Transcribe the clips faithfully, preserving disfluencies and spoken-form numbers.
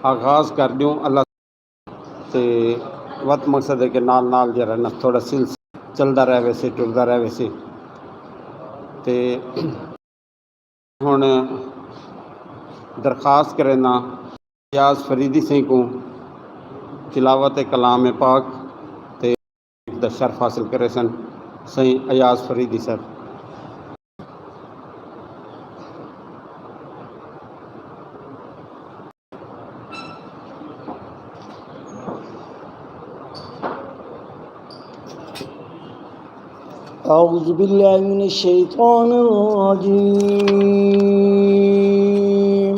آغاز کر ݙیوں۔ اللہ تے وت مقصد ہے کہ نال نال جیڑھا نا تھوڑا سلسلہ چلدا رہ ویسے، ٹردا رہ ویسے۔ تے ہݨ درخواست کرینداں ایاز فریدی سئیں کوں تلاوت کلام پاک تے دا شرف حاصل کریسن۔ سئیں ایاز فریدی صاحب۔ أعوذ بالله من الشيطان الرجيم.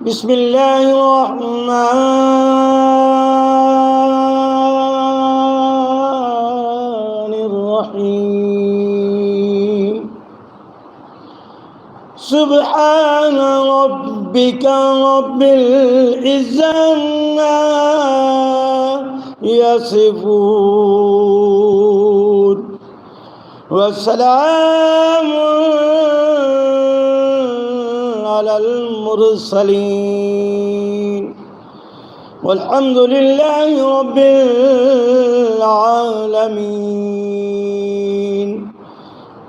بسم الله الرحمن الرحيم. سبحان ربك رب العزة عما يصفون. وسلام على المرسلين. والحمد لله رب العالمين.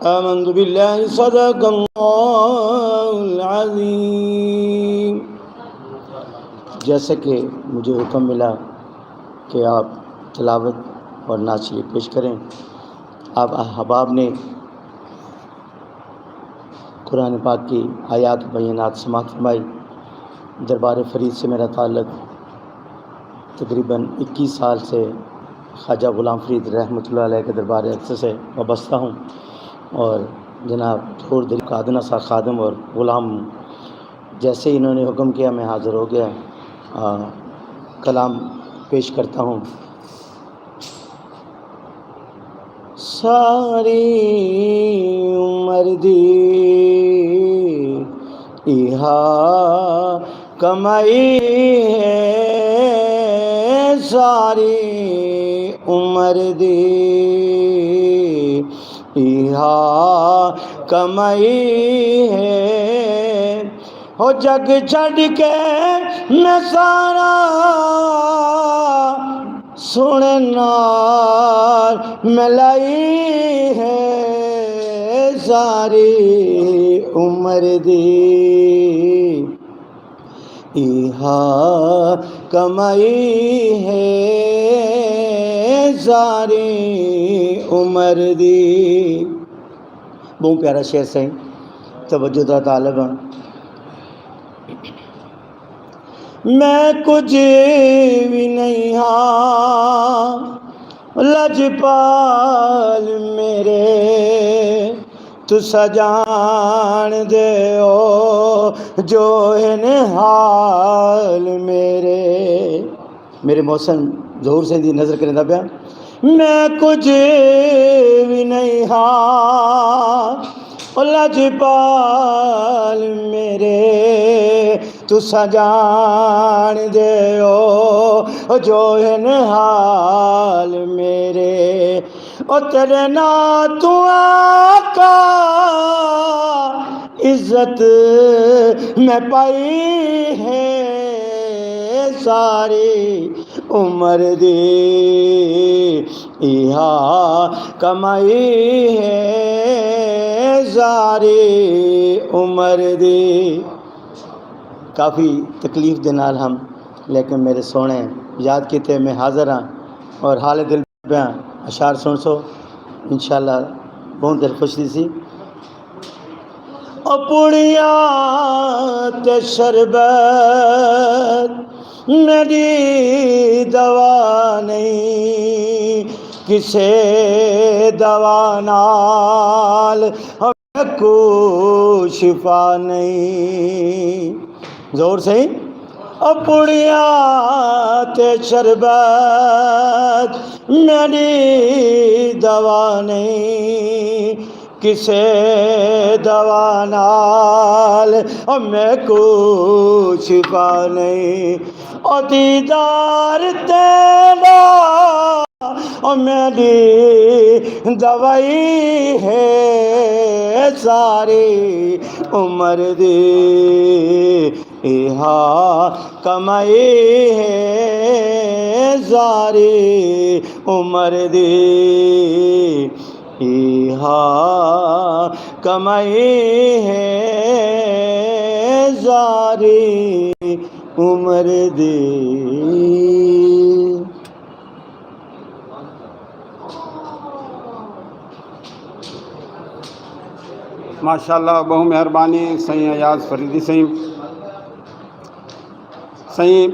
آمنت بالله، صدق الله العظيم. جیسا کہ مجھے حکم ملا کہ آپ تلاوت اور نعت شریف پیش کریں، آپ احباب نے قرآن پاک کی آیات بینات سماعت فرمائی۔ دربار فرید سے میرا تعلق تقریباً اکیس سال سے خواجہ غلام فرید رحمۃ اللہ علیہ کے دربار اقدس سے وابستہ ہوں، اور جناب ظہور دل کا ادنیٰ سا خادم اور غلام ہوں۔ جیسے ہی انہوں نے حکم کیا، میں حاضر ہو گیا۔ آ، کلام پیش کرتا ہوں۔ ساری عمر دی ایہا کمائی ہے، ساری عمر دی ایہا کمائی ہے۔ ہو جگ چھڈ کے میں سارا سوہݨے نال ملائی ہے، ساری عمر دی ایہا کمائی ہے، ساری عمر دی۔ ٻہوں پیارا شعر سئیں، توجہ دا طالب ہاں۔ میں کجھ وی نہیں ہاں لجپال میرے، تساں ڄاݨدے ہو جو ہن حال میرے۔ میرے محسن ظہور سئیں دی نظر کریندا پیا۔ میں کجھ وی نہیں ہاں او لجپال میرے، تساں ڄاݨدے ہو جو ہن حال میرے۔ او تیرے ناں توں آقا عزت میں پائی ہے، ساری عمر دی ایہا کمائی ہے، ساری عمر دی۔ کافی تکلیف دے نال ہم، لیکن میرے سوہݨے یاد کیتے، میں حاضر ہاں اور حال دل پیاں۔ اشعار سݨسو، انشاءاللہ ٻہوں دل خوش تھیسی۔ او پوڑیاں تے شربت میݙی دوا نہیں، کسے دوا نال میکوں شفا نہیں۔ زور سئیں۔ او پوڑیاں تے شربت میݙی دوا نہیں، کسے دوا نال او میکوں شفا نہیں۔ او دیدار تیݙا او میݙی دوائی ہے، ساری عمر دی ایہا کمائی ہے ساری عمر دی، ایہا کمائی ہے ساری عمر دی۔ ماشاءاللہ، بہوں مہربانی سئیں ایاز فریدی سئیں۔ سئیں،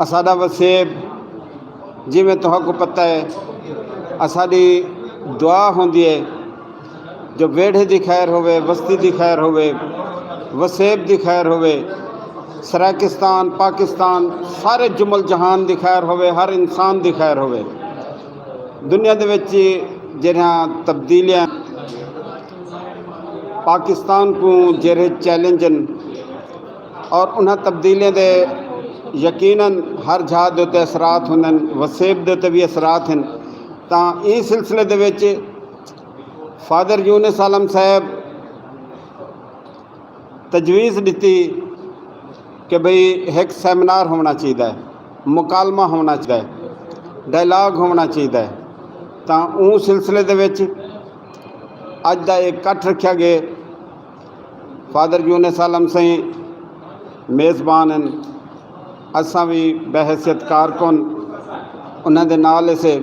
اساݙا وسیب، جیویں تہاکوں پتہ ہے، اساݙی دعا ہوندی ہے جو ویڑھے دی خیر ہووے، وستی دی خیر ہووے، وسیب دی خیر ہووے، سرائیکستان، پاکستان، سارے جمل جہان دی خیر ہووے، ہر انسان دی خیر ہووے۔ دنیا دے وچ جیڑھیاں تبدیلیاں، پاکستان کوں جیڑھے چیلنج ہن اور انہاں تبدیلیاں دے یقیناً ہر جہت دے اتے اثرات ہوندن، وسیب دے اتے وی اثرات ہن۔ تاں ایں سلسلے دے وچ فادر یونس عالم صاحب تجویز ݙتی کہ بھئی ہک سیمینار ہووݨا چاہیدا ہے، مکالمہ ہووݨا چاہیدا ہے، ڈائیلاگ ہووݨا چاہیدا ہے۔ تاں اوں سلسلے دے وچ اڄ دا اے اکٹھ رکھیا ڳئے۔ فادر یونس عالم سئیں میزبان ہن، اساں وی بحیثیت کارکن انہاں دے نال ہسے۔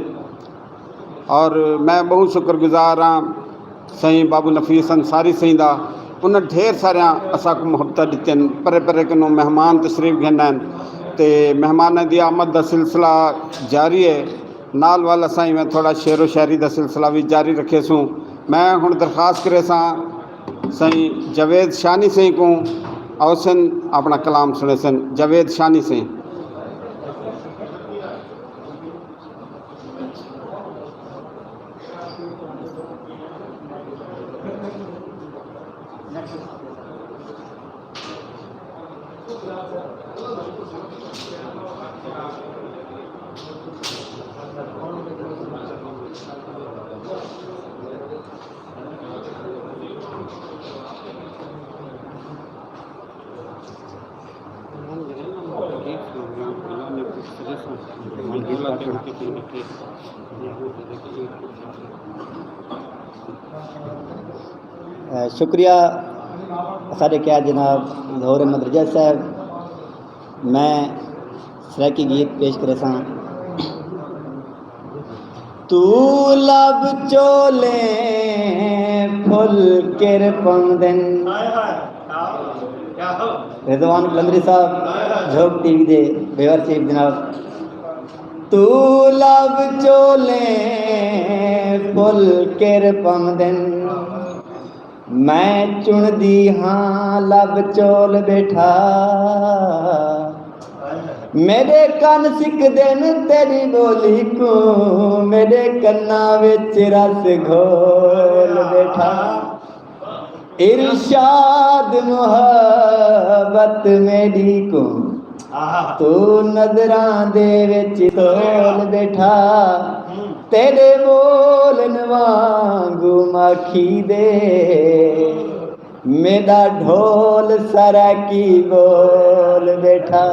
اور میں ٻہوں شکر گزار ہاں سئیں بابو نفیس انصاری سئیں دا، انہاں ڈھیر ساریاں اساکوں محبتاں ݙتین، پرے پرے کنوں مہمان تشریف گھن آئن تے مہماناں دی آمد دا سلسلہ جاری ہے۔ نال ول اساں ایویں تھوڑا شعر و شاعری دا سلسلہ وی جاری رکھیسوں۔ میں ہݨ درخواست کریساں سئیں جاوید شانی سئیں کوں، اوسن اپݨا کلام سݨیسن۔ جاوید شانی سئیں۔ شکریہ ساݙے قائد جناب لاہور احمد رجب صاحب۔ میں سرائیکی گیت پیش کریساں۔ توں لب چولیں پھل کر پوندن۔ رضوان قلندری صاحب، جھوک ٹی وی دے ویور چیف جناب۔ توں لب چولیں پھل کر پوندن۔ میں چݨدی ہاں لب چول ٻیٹھا، میݙے کن سکدن تیݙی ٻولی کوں، میݙے کناں وچ رس گھول ٻیٹھا۔ ارشاد محبت میݙی کوں، توں نظراں دے وچ تول ٻیٹھا، تیݙے ٻولن وانگوں ماکھی دے، میݙا ڈھول سرائیکی ٻول ٻیٹھا۔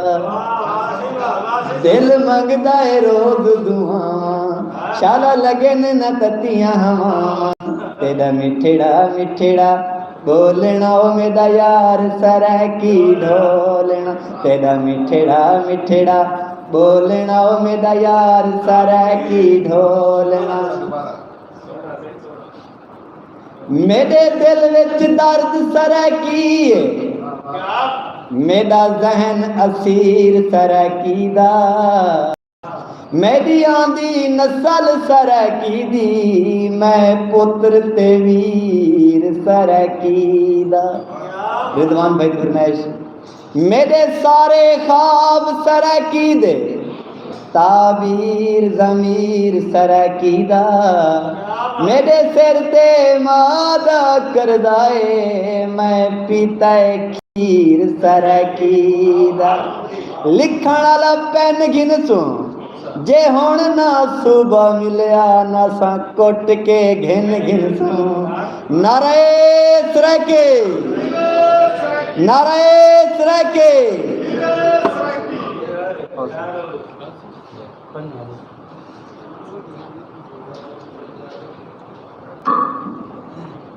دل منگدا ہے روز دعاواں، شالا لڳن نہ تتیاں ہواواں، تیݙا مٹھڑا مٹھڑا ٻولݨا او میݙا یار سرائیکی ڈھولݨا، تیݙا مٹھڑا مٹھڑا ٻولݨا او میݙا یار سرائیکی ڈھولݨا۔ میݙے دل وچ درد سرائیکی ہے، میݙا ذہن اسیر سرائیکی دا۔ میݙی آندی نسل سرائیکی دی، میں پتر تے ویر سرائیکی دا۔ رضوان بھائی دی فرمائش۔ میݙے سارے خواب سرائیکی دے، تعبیر ضمیر سرائیکی دا۔ میݙے سر تے ماں دا قرضہ اے، میں پیتا اے کھیر سرائیکی دا۔ لکھݨ آلا پین گھنسوں، جے ہݨ نہ صوبہ ملیا، نہ ساں کٹ کے گھن گھنسوں۔ نعرہ سرائیکی۔ نعرہ سرائیکی۔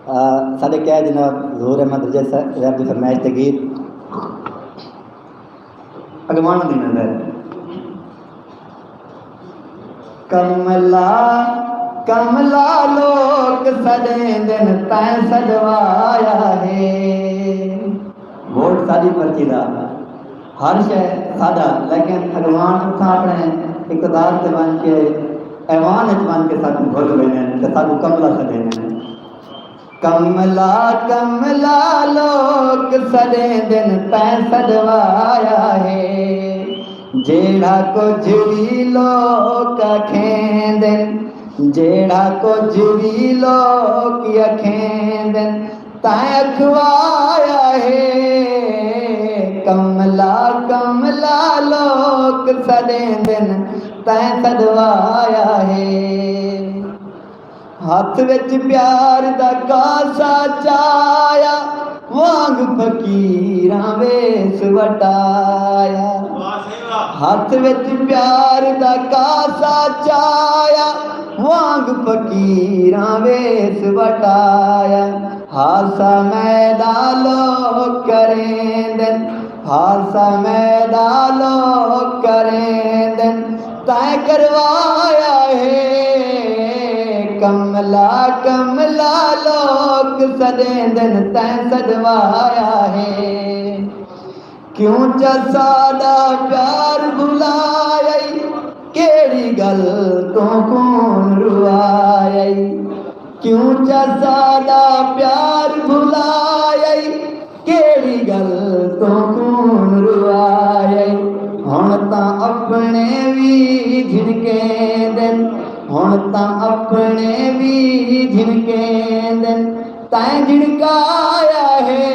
آ، ساݙے قائد جناب ظہور احمد رجب صاحب دی فرمائش تے گیت اڳواݨ دی نظر۔ کملا، کملا لوک سݙیندن، تیں سݙوایا ہے۔ ووٹ ساݙی مرضی دا، ہر شے ساݙا، لیکن اڳواݨ اتھاں اپݨے اقتدار تے ونڄ کے، ایوان اچ ونڄ کے ساکوں بھل ویندن تے ساکوں کملا سݙیندن۔ کملا، کملا لوک سݙیندن، تیں سݙوایا ہے۔ جیڑھا کجھ وی لوک اکھیندن، جیڑھا کجھ وی لوک اکھیندن، تیں اکھوایا ہے۔ کملا، کملا لوک سݙیندن، تیں سݙوایا ہے۔ ہتھ وچ پیار دا کاسا چایا، وانگ فقیراں ویس وٹایا۔ واہ سئیں واہ۔ ہتھ وچ پیار دا کاسا چایا، وانگ فقیراں ویس وٹایا۔ ہاسا میݙا لوک کریندن، ہاسا میݙا لوک کریندن، تیں کروایا ہے۔ کملا، کملا لوک سݙیندن، تیں سݙوایا ہے۔ کیوں چا ساݙا پیار بھلایئی، کیڑھی ڳل توں خون روایئی؟ کیوں چا ساݙا پیار بھلایئی، کیڑھی ڳل توں خون روایئی؟ ہݨ تاں اپݨے وی جھنکیندن، ہݨ تاں اپݨے وی جھنکیندن، تیں جھنکایا ہے۔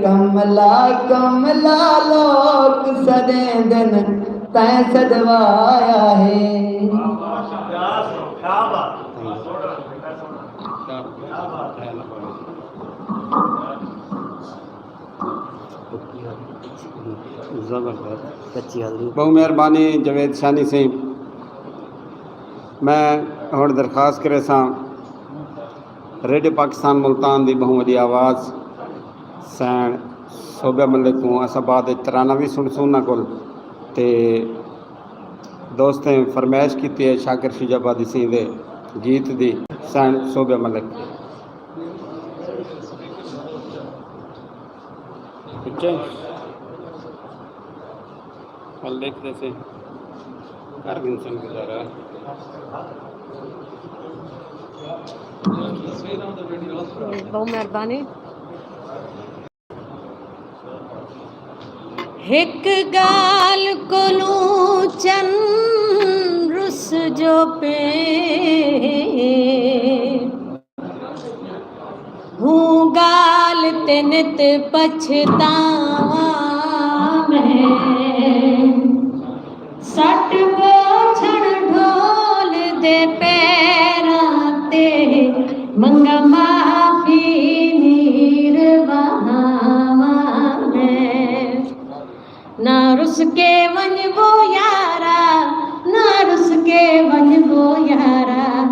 کملا، کملا لوک سݙیندن، تیں سݙوایا ہے۔ زبردست۔ کچی حضرت۔ بہوں مہربانی جاوید شانی سئیں۔ میں ہݨ درخواست کریساں ریڈیو پاکستان ملتان دی بہوں وݙی آواز سئیں صوبیہ ملک کوں، اساں بعد وچ ترانہ وی سݨسوں انہاں کول۔ تے دوستیں فرمائش کیتی ہے شاکر شجاع آبادی سئیں دے گیت دی، سئیں صوبیہ ملک۔ ٹھیک ہے، کل ݙیکھدے سے، کر گھنسن گزارا۔ بہت مہربانی۔ ہک ڳالھ کولوں چن رس جو پے، ہوں ڳالھ تے نت پچھتاواں میں۔ سٹ بوچھݨ ڈھول دے پیراں تے، منگاں معافی نیر وہاواں میں۔ نہ رس کے ونڄ وو یارا، نہ رس کے ونڄ وو یارا،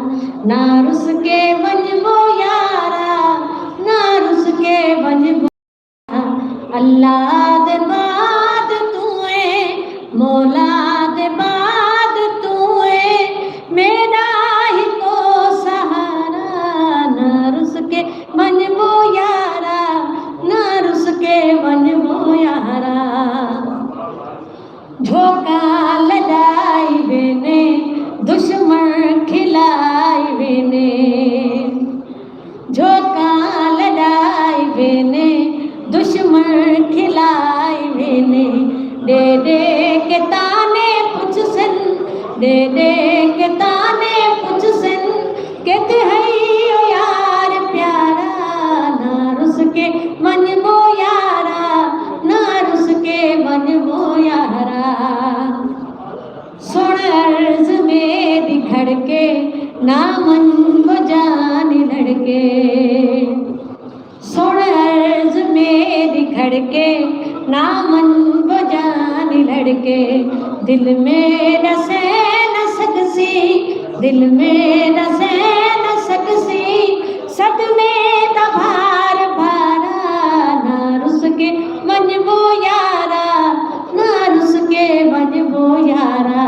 نہ رس کے ونڄ وو یارا، نہ رس کے ونڄ وو۔ اللہ دے بعد توں ایں، مولا دے بعد توں ایں، میݙا ہکو سہارا۔ نہ رس کے ونڄ وو یارا، نہ رس کے ونڄ وو یارا۔ جھوکاں لڄائی ویندے، دشمن کھلائی ویندے۔ جھوکاں لڄائی ویندے، دشمن کھلائی ویندے۔ ݙے ݙے کے طعنے پچھسن، ݙے ݙے کے طعنے پچھسن، کتھ ہئی او یار پیارا۔ نہ رس کے ونڄ وو یارا، نہ رس کے ونڄ وو یارا۔ سُݨ عرض میݙی کھڑ کے، نہ من کو جان لڑ کے۔ سُݨ عرض میݙی لڑکے، نہ من وہ جان لڑکے، دل میݙا سہہ نہ سڳسی، دل میݙا سہہ نہ سڳسی، صدمے دا بھار بھارا، نہ رُس کے ونڄ ٻو یارا، نہ رُس کے ونڄ ٻو یارا۔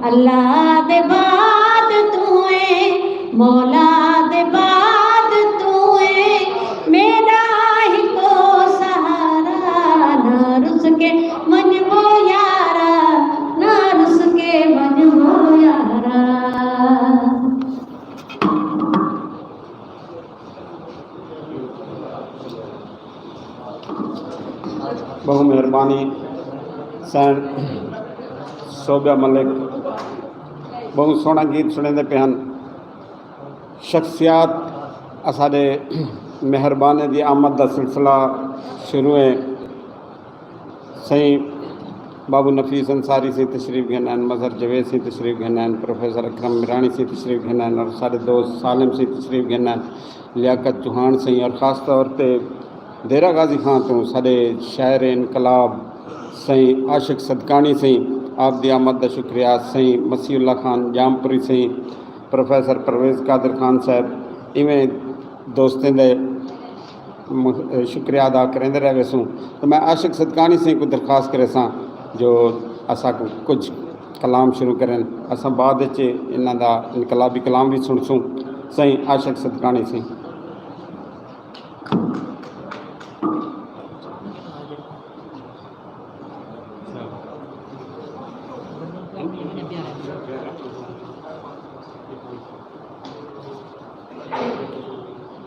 اللہ دے بعد توں ایں، مولا دے بعد توں ایں، میݙا ہکو سہارا، نہ رُس کے ونڄ ٻو یارا، نہ رُس کے ونڄ ٻو یارا۔ ٻہوں مہربانی سئیں صوبیہ ملک، ٻہوں سوہݨا گیت سݨیندے پئے ہن۔ شخصیات اساݙے مہربانیں دی آمد دا سلسلہ شروع ہے۔ سئیں بابو نفیس انصاری سئیں تشریف گھن آئن، مظہر جاوید سئیں تشریف گھن آئن، پروفیسر اکرم میراݨی سئیں تشریف گھن آئن اور ساݙے دوست سالم سئیں تشریف گھن آئن، لیاقت چوہاݨ سئیں اور خاص طور تے دیرہ غازی خان توں ساݙے شاعر انقلاب سئیں عاشق صدقانی سئیں، آپ دی آمد دا شکریہ۔ سئیں مسیح اللہ خان جامپوری سئیں، پروفیسر پرویز قادر خان صاحب، ایویں دوستیں دے شکریہ ادا کریندے رہ ویسوں۔ تو میں عاشق صدقانی سئیں کوں درخواست کریساں جو اساکوں کجھ کلام شروع کرن۔ اساں بعد وچ انہاں دا انقلابی کلام وی سݨسوں۔ سئیں عاشق صدقانی سئیں۔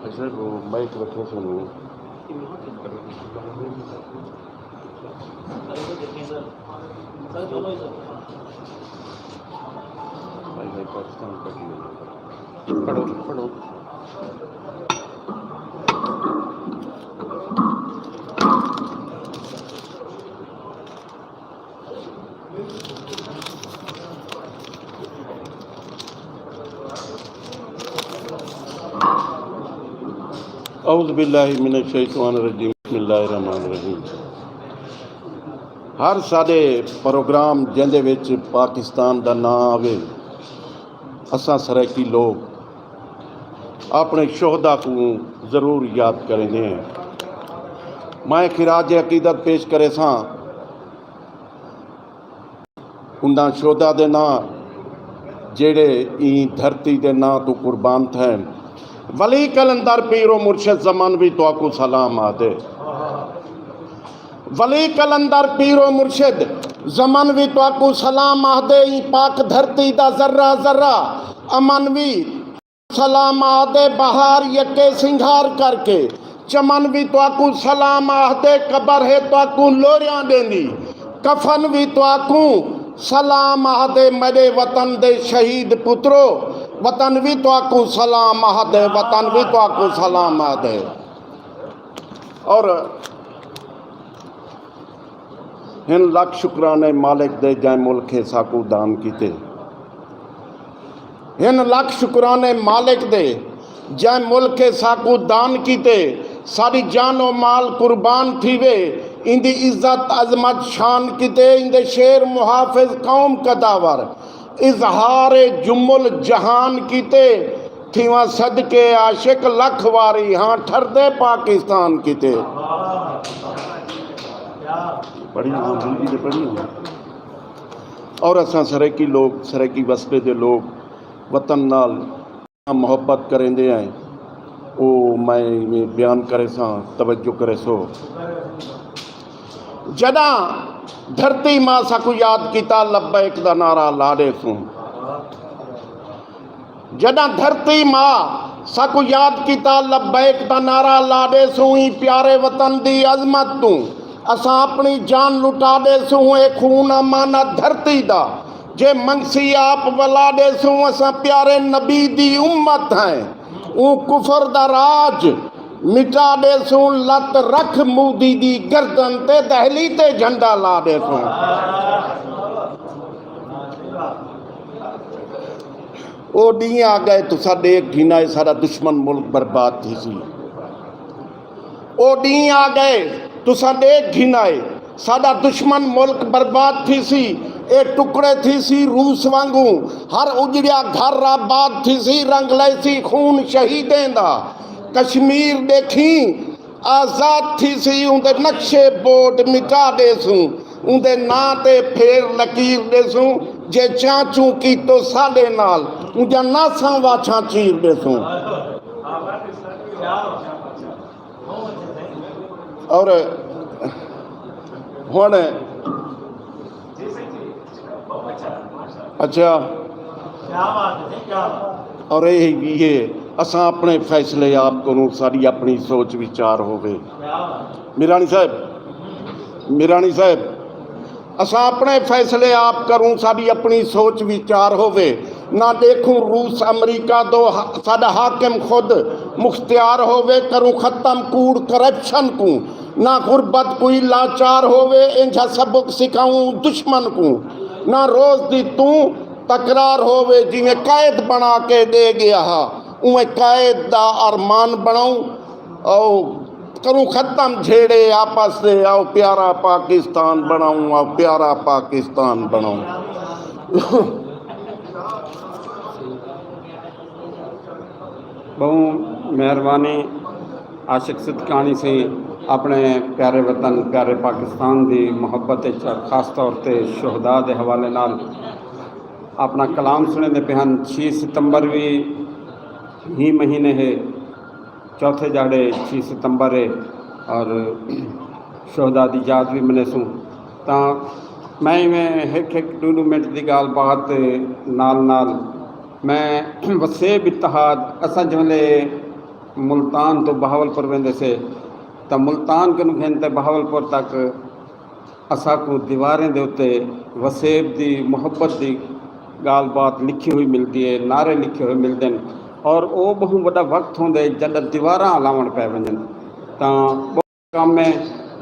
اچھا، وہ مائیک رکھو سنو۔ بھائی بھائی پاکستان کا کیا؟ پڑھو، پڑھو۔ اعوذ باللہ من الشیطان الرجیم، بسم اللہ الرحمن الرحیم۔ ہر ساڈے پروگرام جیندے وچ پاکستان دا ناں آوے، اساں سرائیکی لوگ اپنے شہدا کوں ضرور یاد کریندے ہیں۔ میں خراج عقیدت پیش کریساں انہاں شہدا دے ناں جیڑھے ایں دھرتی دے ناں توں قربان تھئن۔ ولی قلندر پیر و مرشد زمانوی تہاکوں سلام آہدے۔ ولی قلندر پیر و مرشد زمانوی تہاکوں سلام آہدے۔ ایں پاک دھرتی دا ذرہ ذرہ امانوی سلام آہدے۔ بہار یکے سنگھار کر کے چمن وی تہاکوں سلام آہدے۔ قبر ہے تہاکوں لوریاں ݙیندی، کفن وی تہاکوں سلام آہدے۔ میݙے وطن دے شہید پترو، وطن وی تہاکوں سلام آہدے، وطن وی تہاکوں سلام آہدے۔ اور ہن لکھ شکرانے مالک دے جئیں ملک ہے ساکوں دان کیتے۔ ہن لکھ شکرانے مالک دے جئیں ملک ہے ساکوں دان کیتے۔ ساݙی جان و مال قربان تھیوے ایندی عزت عظمت شان کیتے۔ ایندے شیر محافظ قوم قداور اظہار جمل جہان کیتے۔ تھیواں صدقے عاشق لکھ واری ہاں ٹھردے پاکستان کیتے۔ پڑھی ہاں، ہندی تے پڑھی ہاں۔ اور اساں سرائیکی لوگ، سرائیکی وسبے دے لوگ وطن نال محبت کریندے ہیں، او میں ایویں بیان کریساں، توجہ کریسو۔ جݙاں دھرتی ماں ساکوں یاد کیتا، لبیک دا نعرہ لا ݙیسوں۔ جݙاں دھرتی ماء ساکوں یاد کیتا، لبیک دا نعرہ لا ݙیسوں۔ ایں پیارے وطن دی عظمت توں اساں اپݨی جان لٹا ݙیسوں۔ اے خون امانت دھرتی دا، جے منگسی آپ ولا ݙیسوں۔ اساں پیارے نبی دی امت ہیں، اوں کفر دا راج مٹا ݙیسوں۔ لت رکھ مودی دی گردن تے، دہلی تے جھنڈا لا ݙیسوں۔ او ݙینہہ آ ڳئے، تساں ݙیکھ گھنائے، ساݙا دشمن ملک برباد تھیسی۔ او ݙینہہ آ ڳئے، تساں ݙیکھ گھن آئے، ساݙا دشمن ملک برباد تھیسی، اے ٹکڑے تھیسی روس وانگوں، ہر اجڑیا گھر آباد تھیسی، رنگ لیسی خون شہیدیں دا۔ کشمیر ݙیکھیں آزاد تھیسی، اوندے نقشے بورڈ مٹا ݙیسوں، اوندے ناں تے پھیر لکیر ݙیسوں، جے چانچوں کیتو ساݙے نال، اوندیاں ناساں واچھاں چیر ݙیسوں۔ اور ہن، اچھا، اور یہ، یہ اساں اپنے فیصلے آپ کروں، ساری اپنی سوچ وچار ہوے۔ میرانی صاحب، میرانی صاحب، اساں اپݨے فیصلے آپ کروں، ساݙی اپݨی سوچ وچار ہووے، نہ ݙیکھوں روس امریکہ دو، ساݙا حاکم خود مختیار ہووے، کروں ختم کوڑ کرپشن کوں، نہ غربت کوئی لاچار ہووے، اینجھا سبق سکھاؤں دشمن کوں، نہ روز دی توں تکرار ہووے، جیویں قائد بݨا کے ݙے ڳیا ہا، اونویں قائد دا ارمان بݨاؤں۔ او کروں ختم جھیڑے آپس دے، آؤ پیارا پاکستان بݨاؤں، آؤ پیارا پاکستان بݨاؤں۔ ٻہوں مہربانی عاشق صدقانی سئیں، اپݨے پیارے وطن، پیارے پاکستان دی محبت اچ، خاص طور تے شہداء دے حوالے نال اپݨا کلام سݨیندے پئے ہن۔ چھ ستمبر وی ہی مہینے ہے، چوتھے ݙیہاڑے چھ ستمبر ہے اور شہداء دی یاد وی منیسوں۔ تاں میں ایویں ہک ہک ݙو ݙو منٹ دی ڳالھ بات نال نال میں وسیب اتحاد، اساں جیویں ملتان توں بہاولپور ویندے سے تاں ملتان کنوں گھن تے بہاولپور تک اساکوں دیواریں دے اتے وسیب دی محبت دی ڳالھ بات لکھی ہوئی ملدی ہے، نعرے لکھے ہوئے ملدن اور او ٻہوں وݙا وقت ہوندے جݙاں دیواراں ہلاوݨ پئے ونڄن۔ تاں ٻہوں کم ہے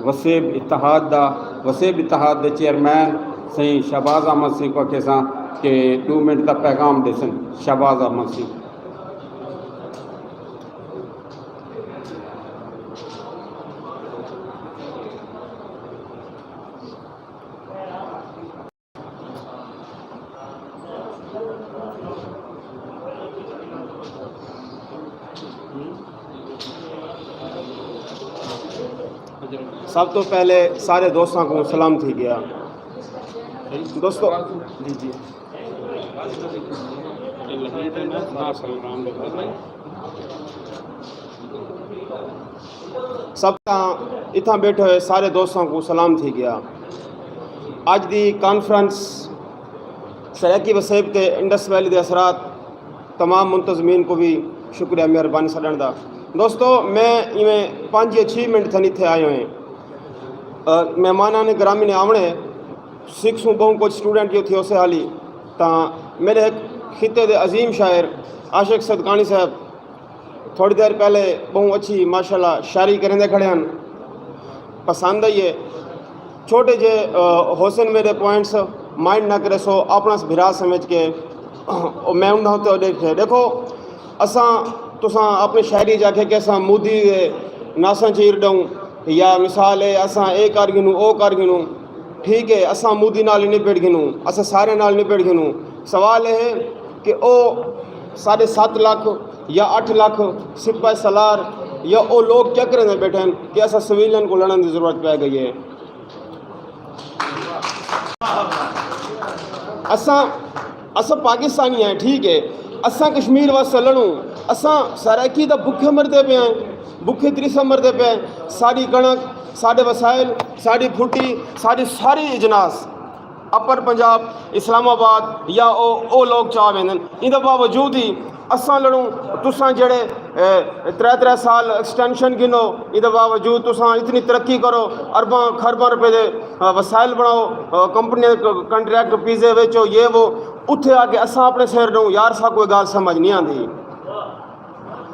وسیب اتحاد دا۔ وسیب اتحاد دے چیئرمین سئیں شہباز احمد سئیں کوں آکھیساں کہ ݙو منٹ دا پیغام ݙیسن۔ شہباز احمد سئیں۔ سب توں پہلے سارے دوستاں کوں سلام تھی ڳیا۔ دوستو، جی جی۔ سب تاں اتھاں ٻیٹھے ہوئے سارے دوستاں کوں سلام تھی ڳیا۔ اڄ دی کانفرنس سرائیکی وسیب تے انڈس ویلی دے اثرات، تمام منتظمین کوں وی شکریہ، مہربانی سݙݨ دا۔ دوستو، میں ایویں پنج یا چھی منٹ تھن اتھے آئے ہوئے ہیں۔ مہمانان گرامی نے آوݨے، سکھ سوں ٻہوں کجھ اسٹوڈنٹ جو تھے اسے حالی، تاں میݙے ہک خطے دے عظیم شاعر عاشق صدقانی صاحب تھوڑی دیر پہلے ٻہوں اچھی ماشاءاللہ شاعری کریندے کھڑے ہن، پسند آئی ہے۔ چھوٹے جے ہوسن میݙے پوائنٹس، مائنڈ نہ کریسو، اپݨا بھرا سمجھ کے۔ میں انہاں تے ݙیکھے، ݙیکھو، اساں، تساں اپݨی شاعری چ آکھے کہ اساں مودی دے ناساں چیر ݙوں، یا مثال ہے اساں اے کر گھنوں، او کر گھنوں۔ ٹھیک ہے، اساں مودی نال ہی نبڑ گھنوں، اساں سارے نال نبڑ گھنوں۔ سوال اے ہے کہ او ساݙے ست لکھ یا اٹھ لکھ سپاہ سالار یا او لوگ کیا کریندے ٻیٹھن کہ اساں سویلین کوں لڑݨ دی ضرورت پئے ڳئی ہے؟ اساں، اساں پاکستانی ہیں، ٹھیک ہے، اساں کشمیر واسطے لڑوں، اساں سرائیکی دا بکھے مردے پئے ہیں، بکھے تریسے مردے پئے ہیں۔ ساݙی کݨک، ساݙے وسائل، ساݙی پھٹی، ساݙی ساری اجناس اپر پنجاب، اسلام آباد یا او، او لوگ چا ویندن۔ ایندے باوجود ہی اساں لڑوں، تساں جڑے، اے، ترے ترے سال ایکسٹینشن گھنو، ایندے باوجود تساں اتنی ترقی کرو، ارباں کھرباں روپے دے، اے، وسائل بݨاؤ، اے، کمپنی دے کنٹریکٹ، پیزے ویچو، یہ وہ، اتھے آ کے اساں اپݨے سر ݙوں، یار، ساکوں اے ڳالھ سمجھ نہیں آندی۔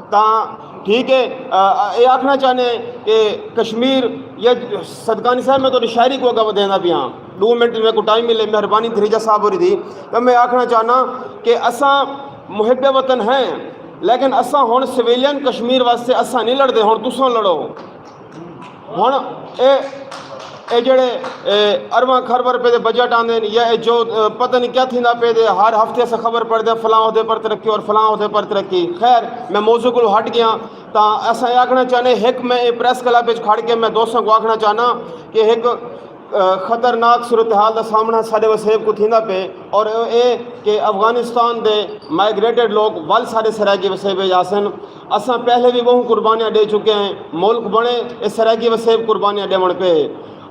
تاں ٹھیک ہے، آ، آ، اے آکھݨا چاہنے کہ کشمیر یا صدقانی صاحب، میں تہاݙی شاعری کوں اڳاں ودھیندا پیاں، ݙو منٹ میکوں ٹائم ملے، مہربانی دھریجہ صاحب ہوری دی۔ تاں میں آکھݨا چاہنا کہ اساں محب وطن ہیں، لیکن اساں ہݨ سویلین کشمیر واسطے اساں نہیں لڑدے، ہݨ تساں لڑو۔ ہݨ اے اے جڑے اے ارباں کھرب روپے دے بجٹ آندے نے یا اے جو اے پتہ نہیں کیا تھیندا پے دے، ہر ہفتے اساں خبر پڑھدے ہیں فلاں عہدے پر ترقی اور فلاں عہدے پر ترقی۔ خیر، میں موضوع کولوں ہٹ گیا۔ تاں اساں اے آکھݨا چاہنے، ہک میں اے پریس کلب وچ کھڑ کے میں دوستاں کوں آکھݨا چاہنا کہ ہک اے خطرناک صورتحال دا سامݨا ساݙے وسیب کوں تھیندا پئے، اور اے کہ افغانستان دے مائیگریٹڈ لوک ول ساݙے سرائیکی وسیب وچ آسن۔ اساں پہلے وی ٻہوں قربانیاں ݙے چکے ہیں، ملک بݨے، اے سرائیکی وسیب قربانیاں ݙیوݨ پئے۔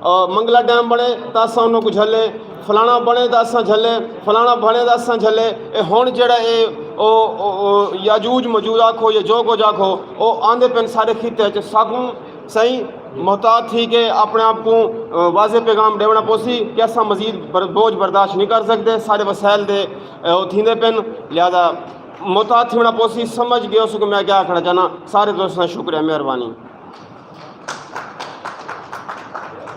اے منگلا ڈیم بݨے تاں اساں انہاں کوں جھلے، فلاݨا بݨے تاں اساں جھلے، فلاݨا بݨے تاں اساں جھلے۔ اے ہݨ جیڑھا اے او، او، او یاجوج مجوج آکھو یا جو کجھ آکھو، او آندے پن ساݙے خطے اچ۔ ساکوں سئیں محتاط تھی کے اپݨے آپ کوں، اے، واضح پیغام ݙیوݨا پوسی کہ اساں مزید بر-، بوجھ برداشت نہیں کر سڳدے، سارے وسائل دے، اے، او تھیندے پن، لہذا محتاط تھیوݨا پوسی۔ سمجھ ڳئے ہو سو کہ میں کیا آکھݨا چاہنا۔ سارے دوستاں دا شکریہ، مہربانی۔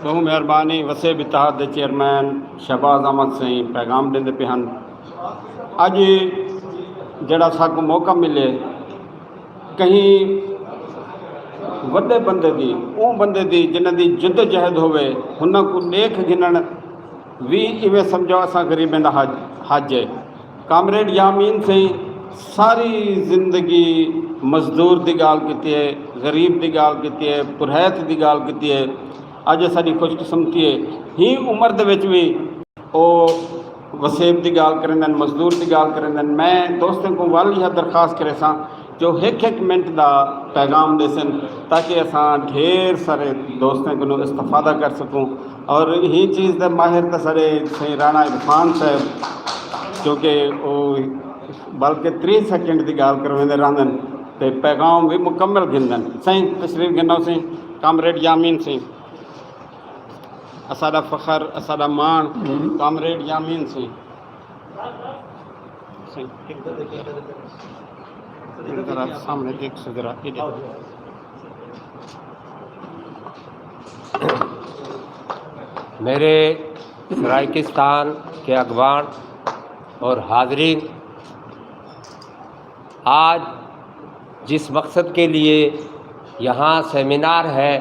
ٻہوں مہربانی۔ وسیب اتحاد دے چیئرمین شہباز احمد سئیں پیغام ݙیندے پئے ہن۔ اڄ جیڑھا ساکوں موقع ملے، کہیں وݙے بندے دی، اوں بندے دی جنہاں دی جدوجہد ہووے، انہاں کوں ݙیکھ گھنݨ وی ایویں سمجھو اساں غریبیں دا حج، حج ہے۔ کامریڈ یامین سئیں ساری زندگی مزدور دی ڳالھ کیتی ہے، غریب دی ڳالھ کیتی ہے، پرہیت دی ڳالھ کیتی ہے۔ اڄ اساݙی خوش قسمتی ہے، ہیں عمر دے وچ وی او وسیب دی ڳالھ کریندن، مزدور دی ڳالھ کریندن۔ میں دوستیں کوں ول ایہا درخواست کریساں جو ہک ہک منٹ دا پیغام ݙیسن، تاکہ اساں ڈھیر سارے دوستیں کنوں استفادہ کر سکوں۔ اور ایں چیز دے ماہر تاں ساݙے سئیں رانا عرفان صاحب، کیونکہ او بلکہ تریہہ سیکنڈ دی ڳالھ کرویندے رہندن تے پیغام وی مکمل گھندن۔ سئیں تشریف گھنو سئیں، کامریڈ یامین سئیں۔ اساݙا فخر، اساݙا ماݨ، ہوں۔ کامریڈ یامین سئیں۔ سئیں، ذرا سامݨے ݙیکھ سو، ذرا ادھر۔ میرے سرائیکستان کے اگوان اور حاضرین، آج جس مقصد کے لیے یہاں سیمینار ہے،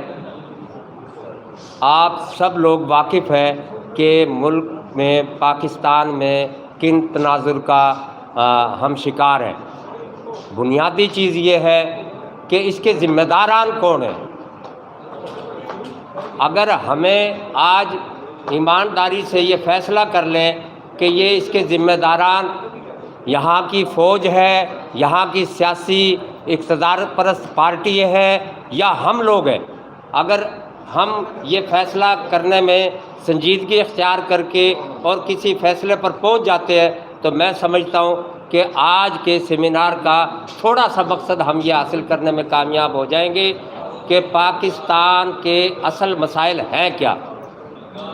آپ سب لوگ واقف ہیں کہ ملک میں، پاکستان میں کن تناظر کا، آ، ہم شکار ہیں۔ بنیادی چیز یہ ہے کہ اس کے ذمہ داران کون ہیں۔ اگر ہمیں آج ایمانداری سے یہ فیصلہ کر لیں کہ یہ اس کے ذمہ داران یہاں کی فوج ہے، یہاں کی سیاسی اقتدار پرست پارٹی ہے یا ہم لوگ ہیں، اگر ہم یہ فیصلہ کرنے میں سنجیدگی اختیار کر کے اور کسی فیصلے پر پہنچ جاتے ہیں، تو میں سمجھتا ہوں کہ آج کے سیمینار کا تھوڑا سا مقصد ہم یہ حاصل کرنے میں کامیاب ہو جائیں گے کہ پاکستان کے اصل مسائل ہیں کیا۔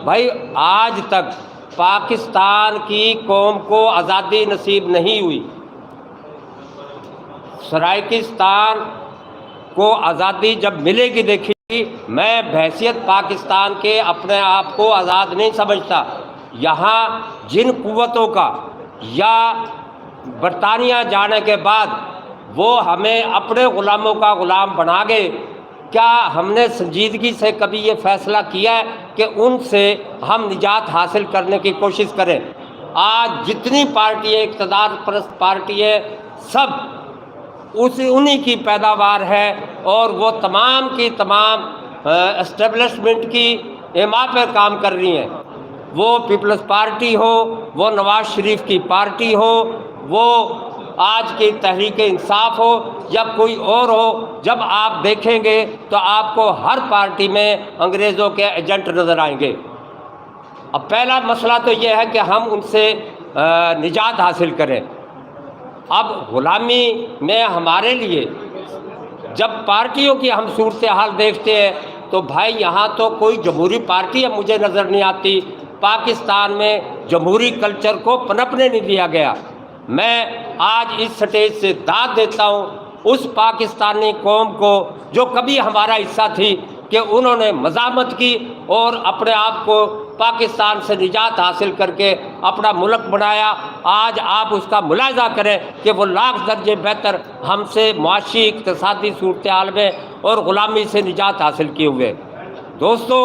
بھائی، آج تک پاکستان کی قوم کو آزادی نصیب نہیں ہوئی۔ سرائیکستان کو آزادی جب ملے گی، دیکھیے، میں بحیثیت پاکستان کے اپنے آپ کو آزاد نہیں سمجھتا۔ یہاں جن قوتوں کا یا برطانیہ جانے کے بعد وہ ہمیں اپنے غلاموں کا غلام بنا گئے، کیا ہم نے سنجیدگی سے کبھی یہ فیصلہ کیا ہے کہ ان سے ہم نجات حاصل کرنے کی کوشش کریں؟ آج جتنی پارٹی ہے، اقتدار پرست پارٹی ہے، سب اس، انہی کی پیداوار ہے اور وہ تمام کی تمام، آ، اسٹیبلشمنٹ کی ایما پہ کام کر رہی ہیں۔ وہ پیپلز پارٹی ہو، وہ نواز شریف کی پارٹی ہو، وہ آج کی تحریک انصاف ہو یا کوئی اور ہو، جب آپ دیکھیں گے تو آپ کو ہر پارٹی میں انگریزوں کے ایجنٹ نظر آئیں گے۔ اب پہلا مسئلہ تو یہ ہے کہ ہم ان سے، آ، نجات حاصل کریں۔ اب غلامی میں ہمارے لیے، جب پارٹیوں کی ہم صورتحال دیکھتے ہیں تو بھائی، یہاں تو کوئی جمہوری پارٹی اب مجھے نظر نہیں آتی۔ پاکستان میں جمہوری کلچر کو پنپنے نہیں دیا گیا۔ میں آج اس سٹیج سے داد دیتا ہوں اس پاکستانی قوم کو جو کبھی ہمارا حصہ تھی، کہ انہوں نے مزاحمت کی اور اپنے آپ کو پاکستان سے نجات حاصل کر کے اپنا ملک بنایا۔ آج آپ اس کا ملاحظہ کریں کہ وہ لاکھ درجے بہتر ہم سے معاشی، اقتصادی صورتحال میں اور غلامی سے نجات حاصل کیے ہوئے۔ دوستو،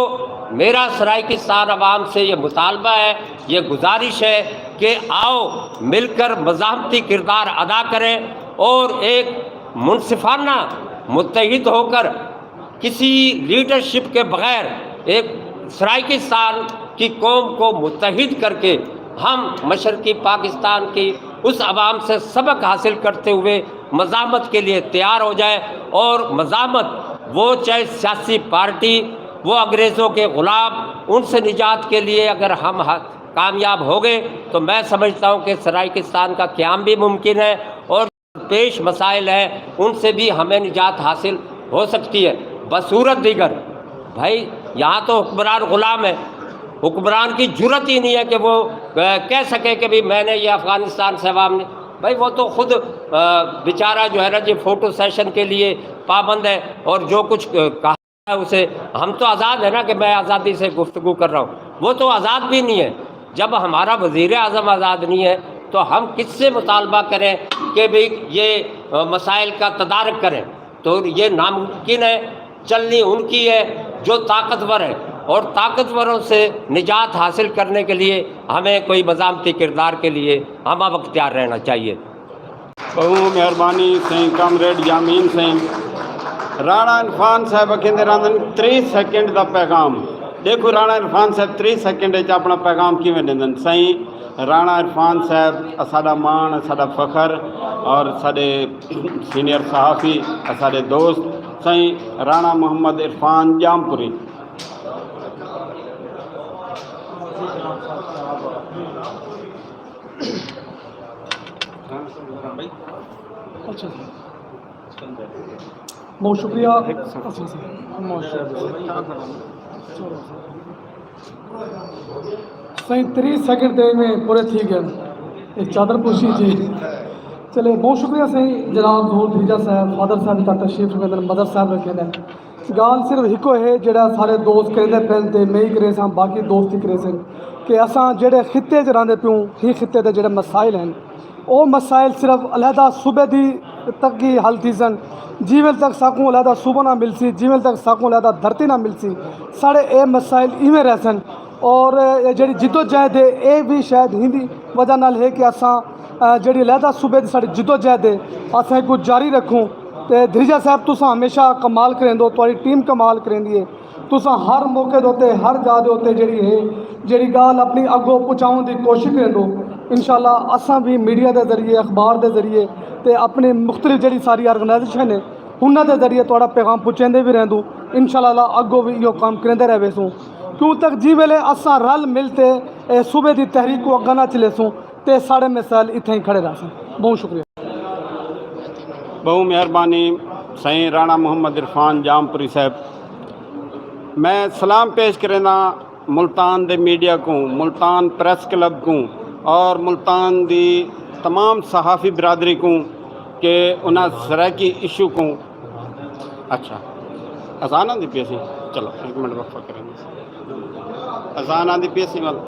میرا سرائیکستان عوام سے یہ مطالبہ ہے، یہ گزارش ہے کہ آؤ مل کر مزاحمتی کردار ادا کریں اور ایک منصفانہ متحد ہو کر کسی لیڈرشپ کے بغیر ایک سرائیکستان کی قوم کو متحد کر کے ہم مشرقی پاکستان کی اس عوام سے سبق حاصل کرتے ہوئے مزاحمت کے لیے تیار ہو جائے۔ اور مزاحمت وہ چاہے سیاسی پارٹی، وہ انگریزوں کے غلام، ان سے نجات کے لیے اگر ہم ہ-، کامیاب ہو گئے تو میں سمجھتا ہوں کہ سرائیکستان کا قیام بھی ممکن ہے اور پیش مسائل ہیں ان سے بھی ہمیں نجات حاصل ہو سکتی ہے۔ بصورت دیگر بھائی، یہاں تو حکمران غلام ہے، حکمران کی جرات ہی نہیں ہے کہ وہ کہہ سکے کہ بھی میں نے یہ افغانستان سے عوام نے، بھائی وہ تو خود بیچارہ جو ہے نا جی فوٹو سیشن کے لیے پابند ہے اور جو کچھ کہا اسے، ہم تو آزاد ہیں نا کہ میں آزادی سے گفتگو کر رہا ہوں، وہ تو آزاد بھی نہیں ہے۔ جب ہمارا وزیر اعظم آزاد نہیں ہے تو ہم کس سے مطالبہ کریں کہ بھئی یہ مسائل کا تدارک کریں؟ تو یہ ناممکن ہے۔ چلنی ان کی ہے جو طاقتور ہے، اور طاقتوروں سے نجات حاصل کرنے کے لیے ہمیں کوئی مزاحمتی کردار کے لیے ہمہ وقت تیار رہنا چاہیے۔ بہوں مہربانی سئیں کامریڈ یامین سئیں۔ رانا عرفان صاحب اکھیندے رہندن تریہہ سیکنڈ دا پیغام۔ ݙیکھو رانا عرفان صاحب تریہہ سیکنڈ اچ اپݨا پیغام کیویں ݙیندن۔ سئیں رانا عرفان صاحب اساݙا ماݨ، اساݙا فخر اور ساݙے سینئر صحافی، اساݙے دوست سئیں رانا محمد عرفان ڄامپوری۔ اچھا سر، بہت شکریہ۔ اچھا سر، سائیں تریہہ سیکنڈ تے میں پورے تھی گئے۔ ایک چادر پوشی جی۔ چلے، بہت شکریہ سائیں، جناب ظہور دھریجہ صاحب، فادر صاحب اتھاں تشریف رکھیندن، مدر صاحب رکھیندن۔ ڳالھ صرف ہکو ہے، جیڑھا سارے دوست کریندے پئن تے میں ہی کریساں، باقی دوست ہی کریسن، کہ اساں جیڑھے خطے اچ رہندے پیوں، ہی خطے دے جیڑھے مسائل ہن، او مسائل صرف علیحدہ صوبے دی تک ہی حل تھیسن۔ جیویں تک ساکوں علیحدہ صوبہ نہ ملسی، جیویں تک ساکوں علیحدہ دھرتی نہ ملسی، ساݙے اے مسائل ایویں رہسن۔ اور اے جیڑھی جدوجہد ہے، اے وی شاید ہیندی وجہ نال ہے کہ اساں، آ، جیڑھی علیحدہ صوبے دی ساݙی جدوجہد ہے، اساں ایکوں جاری رکھوں۔ تے دھریجہ صاحب، تساں ہمیشہ کمال کریندو، تہاݙی ٹیم کمال کریندی ہے۔ تساں ہر موقع دے اتے، ہر جاہ دے اتے جیڑھی ہے، جیڑھی ڳالھ اپݨی اڳوں پہنچاوݨ دی کوشش کریندو۔ انشاءاللہ اساں وی میڈیا دے ذریعے، اخبار دے ذریعے تے اپݨی مختلف جیڑھی ساری آرگنائزیشن ہے، انہاں دے ذریعے تہاݙا پیغام پہنچیندے وی رہندوں۔ انشاءاللہ اڳوں وی ایہو کم کریندے رہ ویسوں، کیوں تک جیں ویلے اساں رل مل تے اے صوبے دی تحریک کوں اڳاں نہ چلیسوں تے ساݙے مسائل اتھاں ہی کھڑے رہسن۔ بہوں شکریہ۔ بہوں مہربانی سئیں رانا محمد عرفان ڄامپوری صاحب۔ میں سلام پیش کرینداں ملتان دے میڈیا کوں، ملتان پریس کلب کوں اور ملتان دی تمام صحافی برادری کوں کہ انہاں سرائیکی ایشو کوں۔ اچھا، اذان آندی پئی سی، چلو ہک منٹ وقفہ کریں۔ اذان آندی پئی سی ول۔